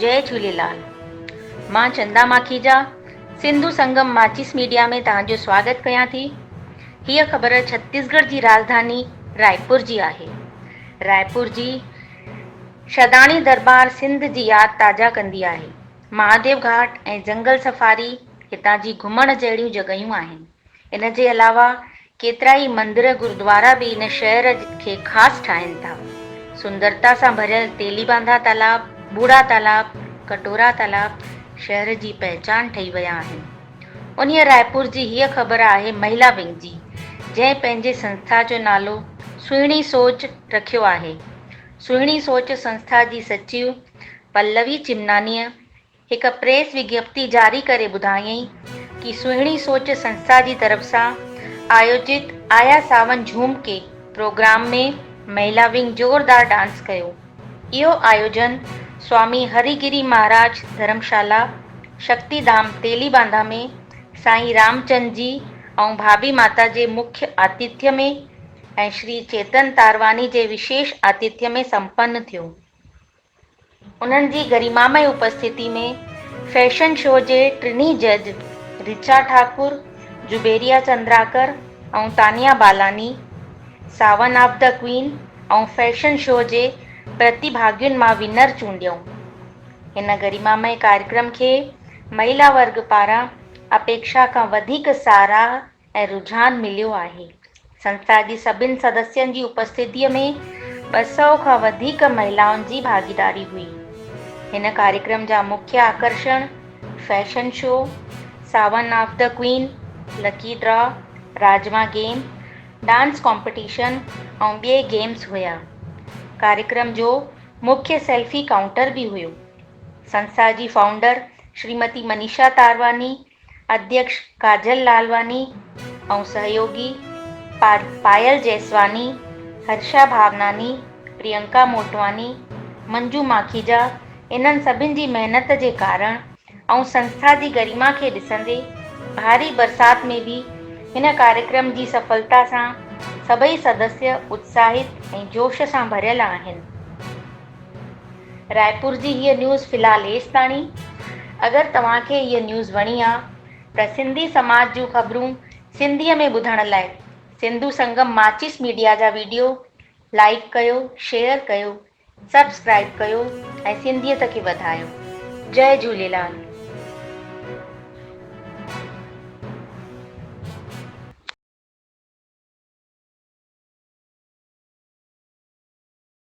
جئي جهوليلال. مان چندا ماکيجا سنڌو سنگم ماچيس ميڊيا ۾ توهان جو سواگت ڪيان ٿي. هيء خبر ڇتيسڳڙهه جي راڄڌاني رائپور جي آهي. رائپور جي شداڻي درٻار سنڌ جي ياد تازا ڪندي آهي. مهاديو گهاٽ ۽ جنگل سفاري هتان جي گهمڻ جهڙيون جڳهيون آهن. ان جي علاوه ڪيترائي مندر گردوارا به ان شهر کي خاص ٺاهين ٿا. سندرتا سان ڀريل تيلي بانڌا تالاب، ٻوڙا تالاب، ڪٽورا تالاب شهر جي پهچان ٺهي ويا آهن. انهيء رائپور جي هيء خبر آهي مهلا ونگ جي، جنهن پنهنجي سنسٿا جو نالو سهڻي سوچ رکيو آهي. سهڻي سوچ سنسٿا جي سچيو پلوي چمنانيء هڪ پريس وگيپتي جاري ڪري ٻڌايائين ڪي سهڻي سوچ سنسٿا جي طرف سان آيوجت آيا ساون جهوم ڪي پروگرام ۾ مهلا ونگ زوردار ڊانس ڪيو. اهو آيوجن سوامي هري گري مهاراج ڌرمشالا شڪتي ڌام تيلي بانڌا ۾ سائين رامچند جي ۽ ڀاڀي ماتا جي مکيه آتٿيه ۾ ۽ شري چيتن تارواني جي وشيش آتٿيه ۾ سمپن ٿيو. انهن جي گريمامئي اپسٿتي ۾ فيشن شو جي ٽنهي جج رچا Thakur, جبيريا Chandrakar ۽ Tania Balani, Sawan of the queen ۽ fashion show جي پرتيڀاڳين مان ونر چونڊيائون. هن گريمامئي ڪاريڪرم کي مهيلا ورگ پاران اپيڪشا کان وڌيڪ ساراهه ۽ رجحان مليو آهي. سنسٿا جي سڀن سدسين جي اپسٿتيء ۾ 200 کان وڌيڪ مهلائن جي ڀاڳيداري هئي. هن ڪاريڪرم جا مکيه آڪرشڻ fashion show, Sawan of the queen, lucky draw, rajma game, dance competition ۽ ٻئي گيمز هيا. ڪاريڪرم جو مکيه سيلفي ڪائونٽر به هيو. سنسٿا جي فائونڊر شريمتي منيشا تارواني، اڌيڪش ڪاجل لالواني ۽ سهيوڳي پايل جيسواني، هرشا ڀاوناني، پرينڪا موٽواني، منجو ماکيجا انهن سڀن جي محنت جي ڪارڻ ۽ سنسٿا جي گريما کي ڏسندي ڀاري برسات ۾ به هن ڪاريڪرم جي سڦلتا سان سڀئي سدسيه اتساهت ۽ جوش سان ڀريل آهن. رائپور جي هيء نيوز في الحال هيستاڻي. اگر توهان کي هيء نيوز وڻي آ ته سنڌي سماج جون خبرون سنڌيء ۾ ٻڌڻ لاء سنڌو سنگم ماچيس ميڊيا جا ويڊيو لائيڪ ڪيو، شيئر ڪيو، سبسڪرائيب ڪيو ۽ سنڌيت کي وڌايو. جئي جهوليلال.